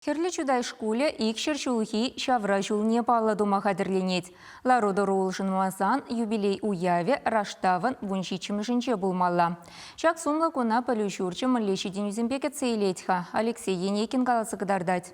Хӗрлӗ Чутай шкулӗ 200 ҫулхи ҫавра ҫулне паллӑ тума хатӗрленет. Лару-тӑру улшӑнмасан юбилей уявӗ раштавӑн 17-мӗшӗнче пулмалла. Ҫак сумлӑ куна пӗлӳ ҫурчӗ мӗнле ҫитӗнӳсемпе кӗтсе илет-ха? Алексей Енейкин каласа кӑтартать.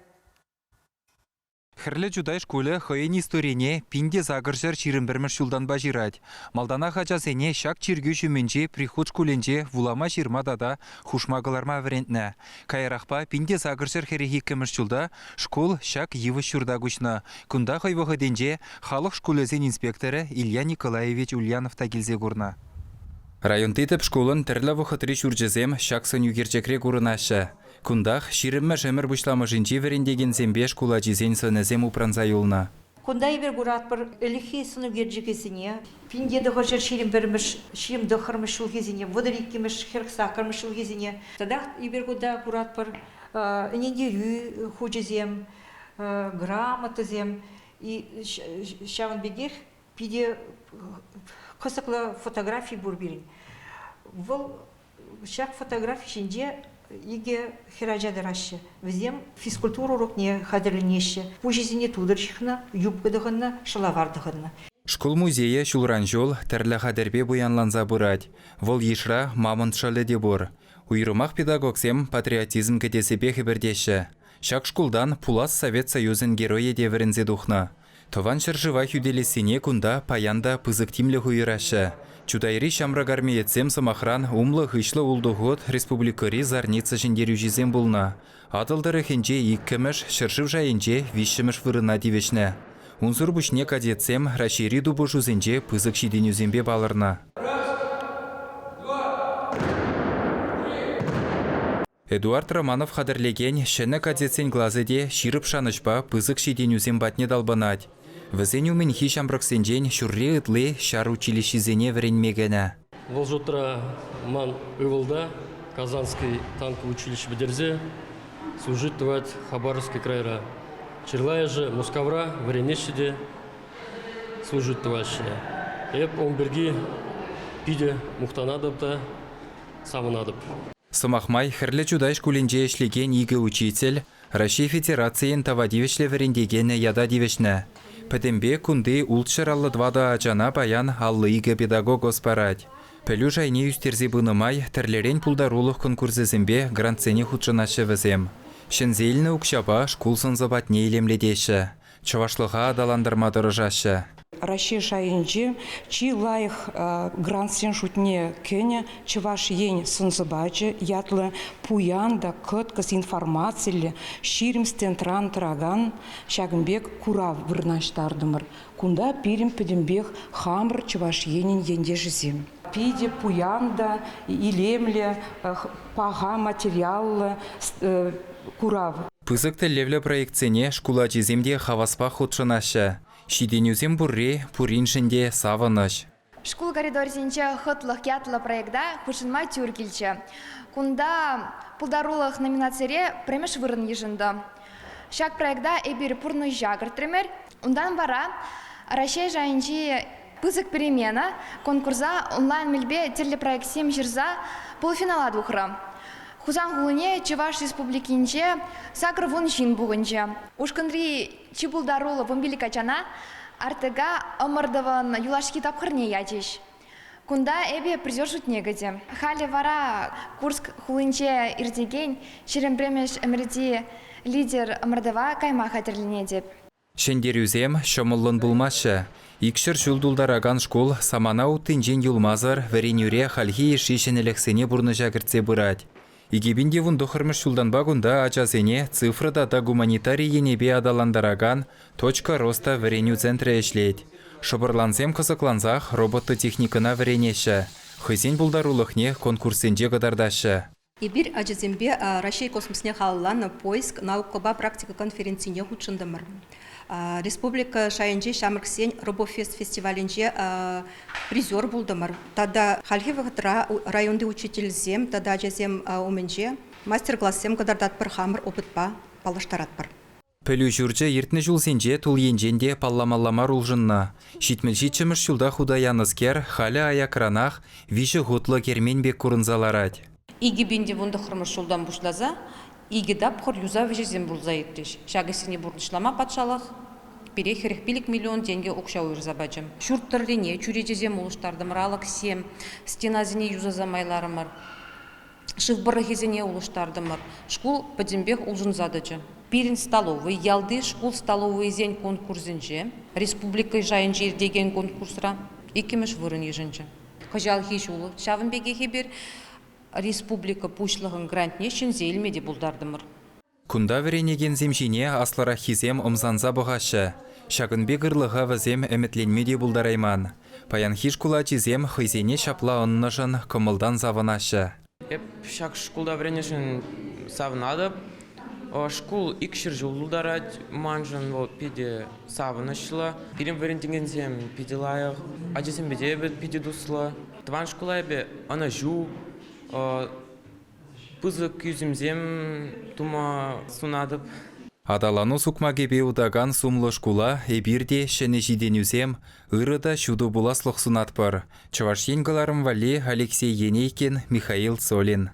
Хӗрлӗ Чутай шкулӗ хӑйӗн историне 1821 ҫултанпа ҫырать. Малтанах ачасене ҫак чиркӳ ҫумӗнчи прихут шкулӗнче вулама-ҫырма тата хушма кӑларма вӗрентнӗ. Каярахпа 1842 ҫулта шкул ҫак йывӑҫ ҫурта куҫнӑ. Кунта хӑй вӑхӑтӗнче халӑх шкулӗсен инспекторӗ Илья Николаевич Ульянов та килсе курнӑ. Районти тӗп шкулӑн тӗрлӗ вӑхӑтри ҫурчӗсем ҫак сӑнӳкерчӗкре курӑнаҫҫӗ. Кунтах ҫирӗммӗш ӗмӗр пуҫламӑшӗнчи вӗрентекенсемпе шкул ачисен сӑнӗсем упранса юлнӑ. Кунта эпир куратпӑр ӗлӗкхи сӑнӳкерчӗкӗсене, 1921-мӗш, 29-мӗш ҫулхисене, 32-мӗш, 48-мӗш ҫулхисене. Татах эпир кунта куратпӑр ӗнентерӳ хучӗсем, грамотӑсем. Ҫавӑн пекех питӗ кӑсӑклӑ фотографи пур пирӗн. Вӑл Ҫак фотографи ҫинче икӗ хӗрача тӑраҫҫӗ. Вӗсем физкультура урокне хатӗрленеҫҫӗ. Пуҫӗсене тутӑр ҫыхнӑ, юбка тӑхӑннӑ, шӑлавар тӑхӑннӑ. Шкул музейӗ ҫулран-ҫул тӗрлӗ хатӗрпе пуянланса пырать. Вӑл йышра мамонт шӑлӗ те пур. Уйрӑмах педагогсем патриотизм кӗтесӗпе хӗпӗртеҫҫӗ. Ҫак шкултан пулас Совет Союзӗн Геройӗ те вӗренсе тухнӑ. Тӑван ҫӗршыва хӳтӗлессине кунта паян та пысӑк тимлӗх уйӑраҫҫӗ. Чутайри ҫамрӑк армеецсем, сӑмахран, умлӑ-хыҫлӑ ултӑ хут республикӑри Зарница ҫӗнтерӳҫисем пулнӑ. Атӑл тӑрӑхӗнче иккӗмӗш, ҫӗршыв шайӗнче виҫҫӗмӗш вырӑна тивӗҫнӗ. Унсӑр пуҫне кадетсем Раҫҫейри тупӑшусенче пысӑк ҫитӗнӳсемпе палӑрнӑ. Эдуард Романов хатӗрлекен ҫӗнӗ кадетсен класӗ те ҫирӗп шанӑҫпа пысӑк ҫитӗнӳсем патне талпӑнать. Вӗсен умӗнхи ҫамрӑксенчен ҫурри ытли ҫар училищисене вӗренме кӗнӗ. Вӑл шутра ман ывӑл та Казанский танковый училище пӗтерсе служить тӑвать Хабаровский крайра. Чылайӑшӗ Мускавра вӗренеҫҫӗ те служить тӑваҫҫӗ. Эп ун пирки питӗ мухтанатӑп та савӑнатӑп. Сӑмах май, Хӗрлӗ Чутай шкулӗнче ӗҫлекен икӗ учитель Раҫҫей Федерацийӗн тава тивӗҫлӗ вӗрентекенӗ ята тивӗҫнӗ. Пӗтӗмпе кунти 654 ачана паян 52 педагог ӑс парать. Пӗлӳ шайне ӳстерсе пынӑ май тӗрлӗрен пултарулӑх конкурсӗсемпе грантсене хутшӑнаҫҫӗ вӗсем. Ҫӗнсе илнӗ укҫапа шкул сӑн-сӑпатне илемлетеҫҫӗ. чӑвашлӑха аталантарма тӑрӑшаҫҫӗ. Раҫҫей шайӗнче чи лайӑх грантсен шутне кӗнӗ Чӑваш Ен сӑн-сӑпачӗ ятлӑ пуян та кӑткӑс информациллӗ 20 стендран тӑракан ҫакӑн пек курав вырнаҫтартӑмӑр. Кунта пирӗн пӗтӗмпех хамӑр Чӑваш Енӗн ентешӗсем. Питӗ пуян та илемлӗ, паха материаллӑ курав. Пысӑк тӗллевлӗ проектсене шкул ачисем те хаваспах хутшӑнаҫҫӗ. Ҫитӗнӳсем пурри пуриншӗн те савӑнӑҫ. Шкул коридорӗсенче хӑтлӑх ятлӑ проекта хутшӑнма тӳр килчӗ. Кунта пултарулӑх номинацире пӗрремӗш вырӑн йышӑнтӑм. Ҫак проекта эпир пурнӑҫа кӗртрӗмӗр. Унтан вара Раҫҫей шайӗнчи пысӑк перемена конкурса онлайн мелпе тӗрлӗ проектсем ҫырса полуфинала тухрӑм. Хусан хулине Чӑваш Республикинче 80 ҫын пухӑнчӗ. Ушкӑнри чи пултаруллӑ 15 ачана Артека ӑмӑртӑвӑн юлашки тапхӑрне ячӗҫ. Кунта эпӗ призер шутне кӗтӗм. Халӗ вара Курск хулинче иртекен 21-мӗш ӗмӗрти лидер ӑмӑртӑва кайма хатӗрленетӗп. Ҫӗнтерӳсем ҫӑмӑллӑн пулмаҫҫӗ. 200 ҫул тултаракан шкул самана уттинчен юлмасӑр вӗренӳре хальхи йышши ҫӗнӗлӗхсене пурнӑҫа кӗртсе пырать. 2019 ҫултанпа кунта ачасене цифра тата гуманитари енӗпе аталантаракан «Точка роста» вӗренӳ центрӗ ӗҫлет. Шӑпӑрлансем кӑсӑклансах робототехникӑна вӗренеҫҫӗ, хӑйсен пултарулӑхне конкурссенче кӑтартаҫҫӗ. Эпир ачасемпе Раҫҫей космосне халалланӑ «Поиск» наукӑпа практика конференцине хутшӑнтӑмӑр. Республика шайӗнчи ҫамрӑксен Робофест фестивалӗнче призер пултӑмӑр. Тата хальхи вӑхӑтра районти учительсем тата ачасем умӗнче мастер-классем кӑтартатпӑр, хамӑр опытпа паллаштаратпӑр. Пӗлӳ ҫурчӗ иртнӗ ҫулсенче тул енчен те палламалла мар улшӑннӑ. 77-мӗш ҫулта хута янӑскер халӗ аякранах виҫӗ хутлӑ кермен пек курӑнса ларать. 2019 ҫултан пуҫласа Икӗ тапхӑр юсав ӗҫӗсем пулса иртрӗҫ. Ҫак ӗҫсене пурнӑҫлама патшалӑх пире 45 миллион тенкӗ укҫа уйӑрса пачӗ. Ҫурт тӑррине чӳречесем улӑштартӑмӑр, алӑксем, стенасене юсаса майларӑмӑр. Шыв пӑрӑхӗсене улӑштартӑмӑр. Шкул пӗтӗмпех улшӑнса тӑчӗ. Пирӗн столовӑй ялти шкул столовӑйӗсен конкурсӗнче, республика шайӗнче иртекен конкурсра иккӗмӗш вырӑн йышӑнчӗ. Кӑҫалхи ҫул ҫавӑн пекех эпир республика Пуҫлӑхӗн грантне ҫӗнсе илме те пултартӑмӑр. Кунта вӗренекенсем ҫине аслӑраххисем ӑмсанса пӑхаҫҫӗ. Ҫакӑн пек ырлӑха вӗсем ӗмӗтленме те пултарайман. Паянхи шкул ачисем хӑйсене ҫапла ӑннӑшӑн кӑмӑлтан савӑнаҫҫӗ. Эп ҫак шкулта вӗреннӗшӗн савӑнатӑп. Шкул 200 ҫул тултарать. Маншӑн вӑл питӗ савӑнӑҫлӑ. Пирӗн вӗрентекенсем питӗ лайӑх. Ачасемпе те эпӗ питӗ туслӑ. Тӑван шкула эпӗ ӑнӑҫу, пысӑк ӳсӗмсем тума сунатӑп. Аталану сукмакӗпе утакан сумлӑ шкула эпир те ҫӗнӗ ҫитӗнӳсем, ырӑ та ҫутӑ пуласлӑх сунатпӑр. Чӑваш Ен кӑларӑм валли Алексей Енейкин, Михаил Солин.